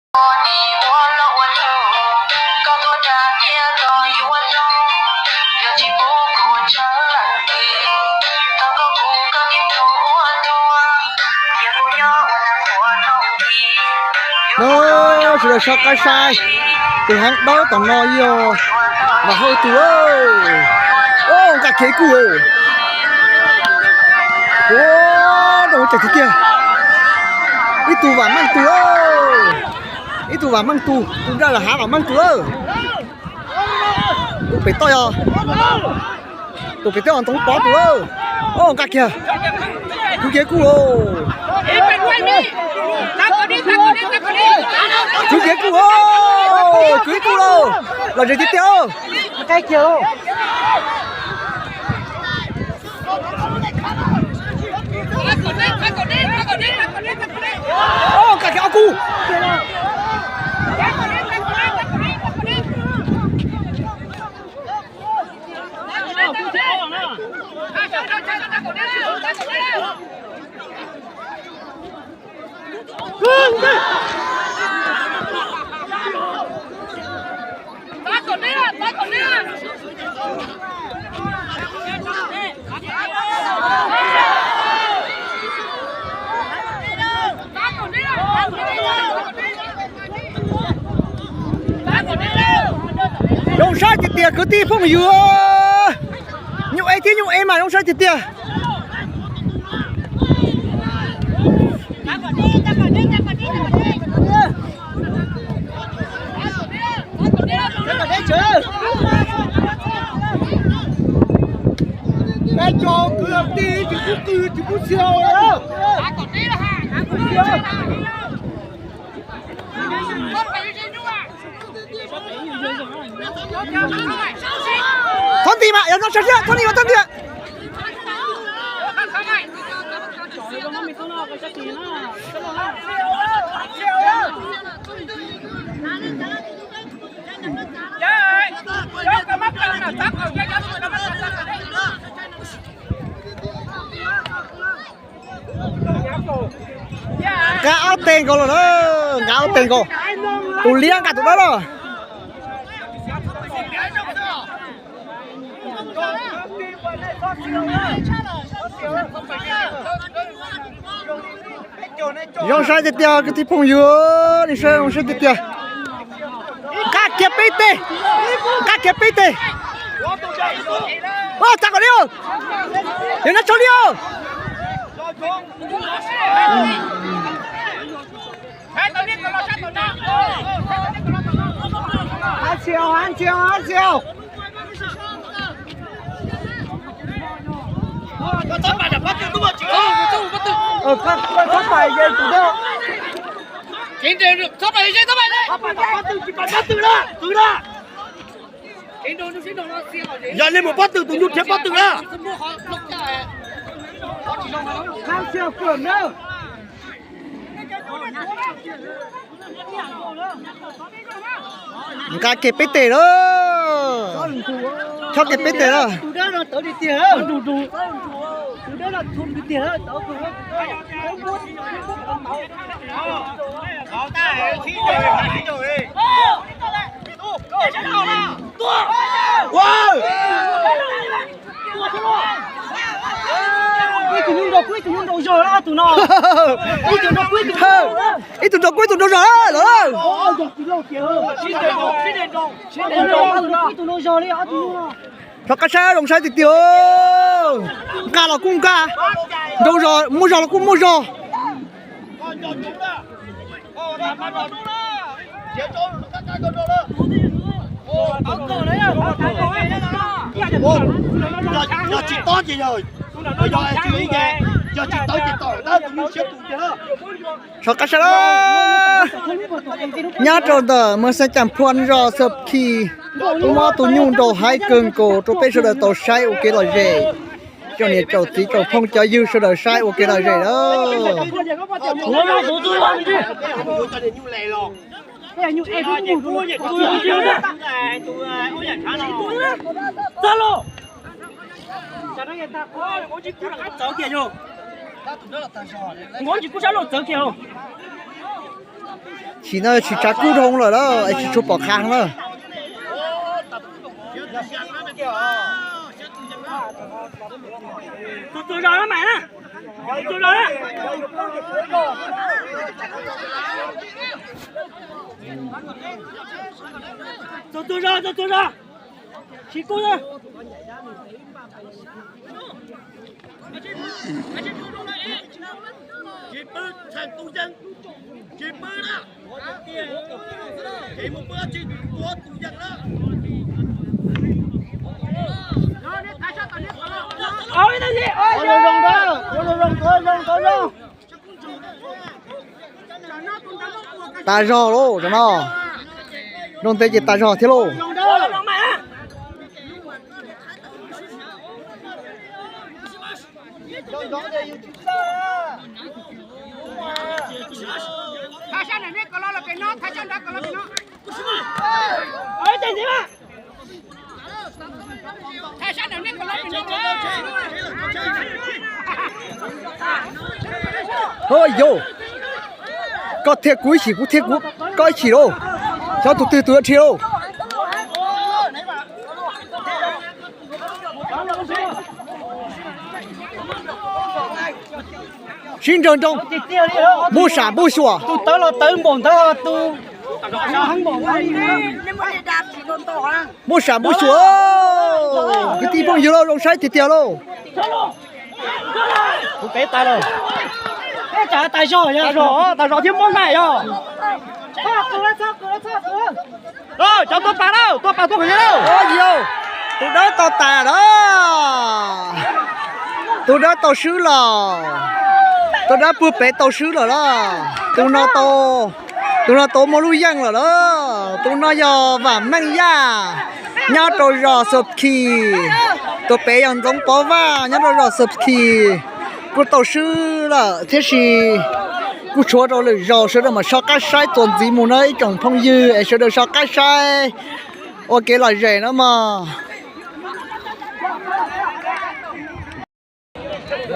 No, sawv daws soj qab saib, tus heev dawb tom no yog Vam Hawj tus. Nqa kiag ib kub. Ua, nroo ceem tiag tiag. Ib tug Vam Meej tus, ib tug Vam Meej tus, tus nraj lawm hav Vam Meej tus lawm. Tus pem toj yog, tus pem toj Ntxoov Pov tus lawm. Nqa kiag, kwv kiag kub lauj. Kwv kiag kub lauj. Kwv kub lauj. Lom zem tiag tiag. Nqa kiag ob kub. Zoo saib tiag tiag kwv tij phooj ywg. Nyuj ev thiab nyuj ev mas zoo saib tiag tiag. Thov nti mas yog no sawv thiab, thov nti mas thov nti. Nqa ob teg nkaus lawm na, nqa ob teg nkaus. Tus liab nqa tus dawb lawm. Zoo saib tiag tiag kwv tij phooj ywg, nej saib zoo saib tiag tiag. Nqa kiag peb teg, nqa kiag peb teg. Txav kom li, yog nab tso li. Yog li mus pob tw, tus nyuj rhiav pob tw na. Nqa kiag peb teg lawm. Chob kiag peb teg lawm. Ib tug nrog kuj ib tug nrog zog lawm tus no. Ib tug nrog kuj ib tug nrog zog lawm. Ib tug nrog zog li ob tug no. Rov qab saib zoo saib tiag tiag. Nqa los kuj nqa, nrau zog muaj zog los kuj muaj zog. Yog tsis tob ces yog, yog tsis tawv ces tom tus nyuj siab tus tiag. Rov qab saib lawm. Nyob rau ntawm Mws Xeev Cas Phua zos Xab Khis, muab tus nyuj nrau haib kawg nkaus rau peb sawv daws tau saib ua kev lom zem. Tsoom niam tsoom txiv tsoom phooj cov ywg sawv daws saib ua kev lom zem lawm. Txawv kiag yog. Nkaus tsis kub sab laug txawv kiag os. Chim no tsis tsav kub dhau lawm na, es tsis tshua pom qha na. Tas zog lauj, zaum no zoo ntev ces tas zog thiab lauj. Hos yau, koj thiab kuv ib chim, kuv thiab kuv, koj ib chim lauj. Xyov tus twg tus yuav dhia lauj. Sib nrawg nroos, npub sam npub xyuas. Tus tawv los tawv npaum ntawd tus. Npub sam npub xyuas, kwv tij phooj ywg lauj, zoo saib tiag tiag lauj. Kuv pem tas lawm. Tas zog, tas zog thiab muab nqaij yog. Cov tuaj pas lauj, tuaj pas tuaj qhov lauj. Tus dawb tau tas lawm. Tus dawb tau swb los. Tus dawb puag pem tau swb lawm lauj. Tus no tau, tus no tau muaj lub yeej lawm lauj. Tus no yog Vam Meej Yaj, nyob rau zos Xub Khis. Tus pem yog Ntxoov Pov Vaj, nyob rau zos Xub Khis. Kuj tau swb lawm thiab, sis kuj tshuav rau lwm zaus, sawv daws mam soj qab saib txuas ntxiv mus na ib tsoom phooj ywg, es sawv daws soj qab saib ua kev lom zem na mog.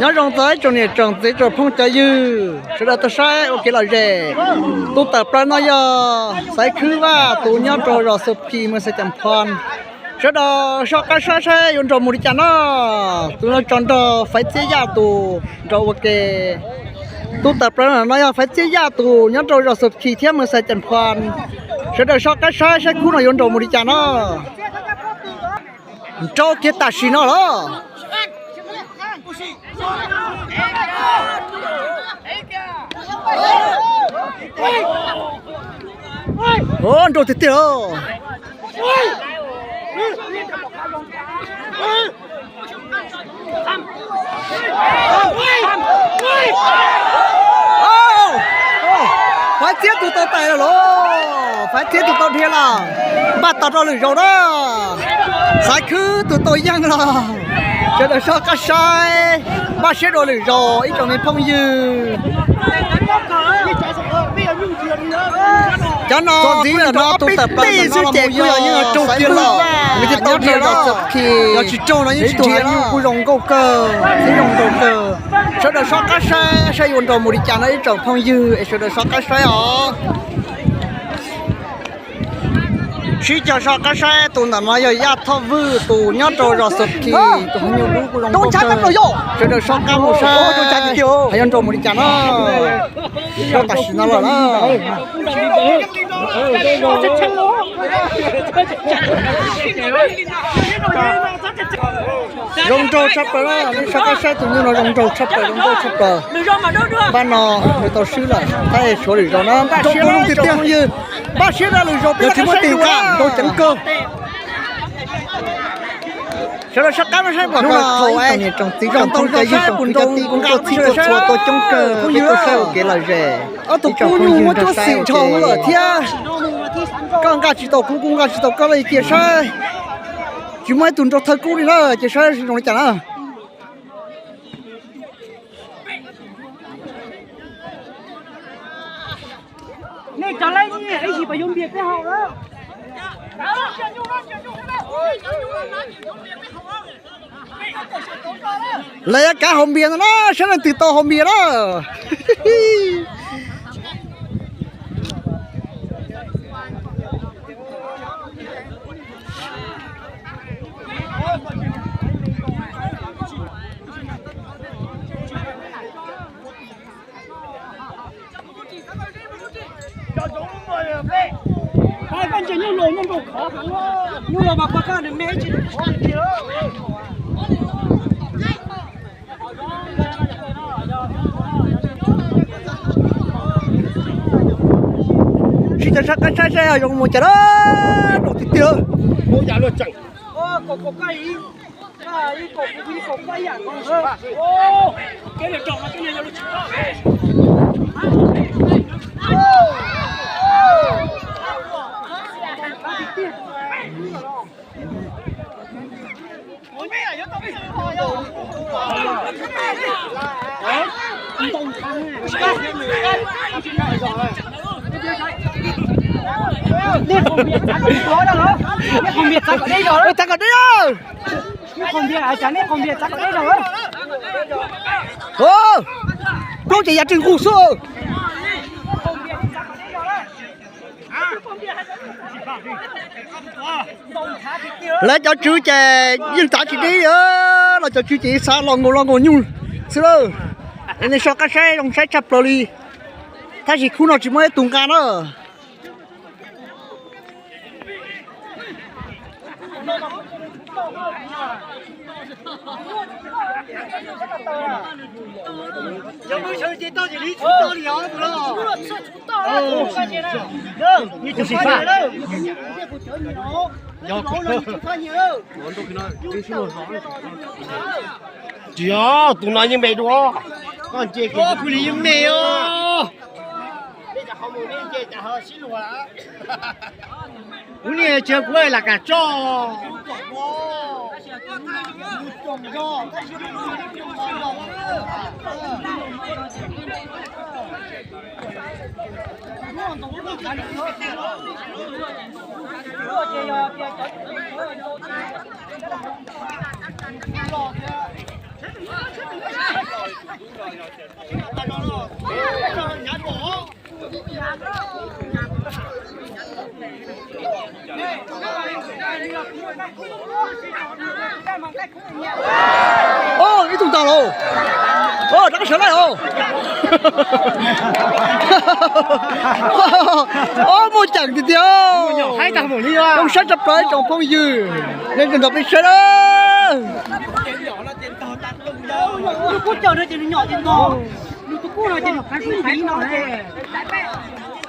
Nyob zoo txog ib tsoom niam tsoom txiv tsoom phooj cov ywg, sawv daws tau saib ua kev lom zem. Tus tawm plaws no yog Xaiv Khwb Vaj, tus nyob rau zos Xub Khis, moos Xais Cas Phoo. Sawv daws soj qab saib saib yuav nrog mus li cas no. Tus no tso nrog Faiv Txiab Yaj tus nrog ua ke. Tus tawm plaws no yog Faiv Txiab Yaj tus nyob rau zos Xub Khis thiab moos Xais Cas Phoo. Sawv daws soj qab saib saib khub no yuav nrog mus li cas no. Nrau kiag tam sim no los. Nrau tiag tiag los. Faiv Txiab tus tau tais lawm los, Faiv Txiab tus tau dhia lawm. Npaj tos rau lwm zaus na. Xaiv Khwb tus tau yeej lawm. Sawv daws soj qab saib, npaj siab rau lwm zaus ib tsoom me phooj ywg. Cov no ntxiv ntawm no tus tawm plaws ntawm no los mus yog Xaiv Khwb Vaj, nws thiaj tau dhia los. Yog tsis raug no yeej tsis dhia, nyuj kuj zoo nkauj kawg, yeej zoo nkauj kawg. Sawv daws soj qab saib saib yuav nrog mus li cas no ib tsoom phooj ywg, es sawv daws soj qab saib os. Sib cog soj qab saib, tus ntawm no yog Yaj Thoj Vwj tus nyob rau zos Xub Khis, tus hnyuj dub kuj zoo nkauj kawg. Sawv daws soj qab mus saib, hais yuav nrog mus li cas no. Rau tam sim no los na. Zoo nraug tshaj plaws na, nej soj qab saib tus nyuj no zoo nraug tshaj plaws, zoo nkauj tshaj plaws. Npaj no nws tau swb lawm, tab sis tshuav lwm zaus na, npaj siab tiag tiag. Npaj siab rau lwm zaus peb tsis muaj tis nqa nrau ceev kawg. Sawv daws soj qab saib pom kawg thaum ib tsoom niam tsoom txiv tsoom phooj ywg tsoom kwv tij txhua txhua tua coob kawg, peb tuaj saib ua kev lom zem. Ob tug kub nyuj muab cuab xim dhau lawm thiab. Koj nqa tsis tau kuv, kuv nqa tsis tau koj los cia saib. Tsis muaj ib tug nrau thawj kub li na, cia saib zoo li cas na. Nej cov laib ib yim pas yuav npias peb haus na. Lawv yuav kav haus npias ntag na, saib leej twg tau haus npias na. Koj ntsia nyuj los, nyuj los mas koj nws me tsis khov. Sib cav sab qab saib saib zoo mus cas na, rau tiag tiag. Nej qhov npias txav kom deb zog, nej qhov npias txav kom deb zog. Nej qhov npias, nej qhov npias txav kom deb zog. Plaub ces yav tsw nqug xwb. Lawv cov tswv ces yeej txav tsis deb, los cov tswv ces xav los nkaus los nkaus nyuj xwb lawm. Nej so qab saib zoo saib tshaj plaws li. Tab sis khub no tsis muaj ib tug nqa na. Tsis yog, tus no yeej me dua. Koj nce kuv li yeej me os. Kuv niam tsis yog kuv lam kam tso. Ib tug tag los. Rov qab sawv lawm os. Muaj ceem tiag tiag. Zoo saib tshaj plaws ib tsoom phooj ywg, nej ntog peb saib na.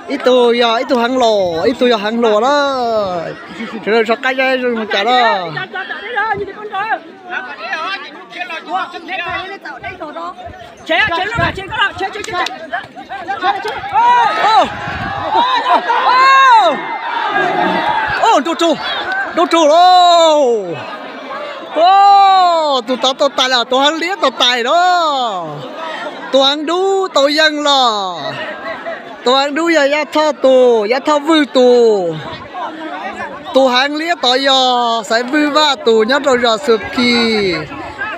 Ib tug yog ib tug heev los, ib tug yog heev hluas na. Sawv daws so qab saib zoo cas na. Nrug rug, nrug rug lauj. Tus tod tau tais los, tus heev liab tau tais na. Tus heev dub tau yeej los. Tus heev dub yog Yaj Thoj tus, Yaj Thoj Vwj tus. Tus heev liab tod yog Xaiv Vwj Vaj tus nyob rau zos Xus Phis.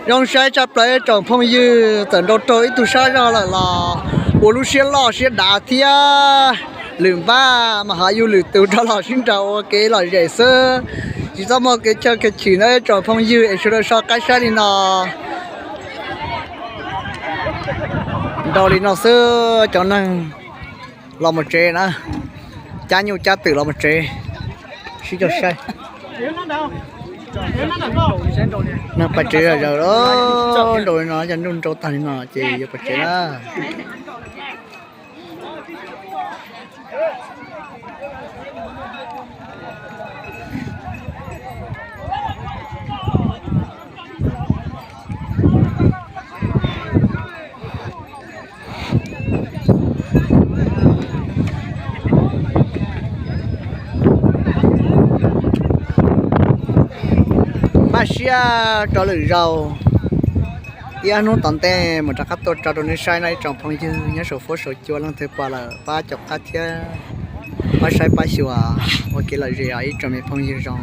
Zoo saib tshaj plaws ib tsoom phooj ywg, txawm nrau raug ib tug sab zog lawm los ua lub siab loj siab dav thiab lwm npab mas ho yug lwm tus rov los sib nraus ua kev lom zem xwb. Tsis txhob muaj kev chawj kev chim na ib tsoom phooj ywg, es sawv daws so qab saib li no. Nrau li no xwb cov neeg los mus tsev na, cab nyuj cab twm los mus tsev, sib cog saib. Neeg pais tsev zom zaws, nrau li no, cov nyuj nrau tag li no ces yuav pais tsev na. Npaj siab rau lwm zaus, ib ob hnub tom ntej mus rov qab tuaj tso rau nej saib no ib tsoom phooj ywg nyob saum fuab saum cua, leej twg pom lawm pab caum qab thiab pab saib pab xyuas ua kev lom zem os ib tsoom me phooj ywg zoo.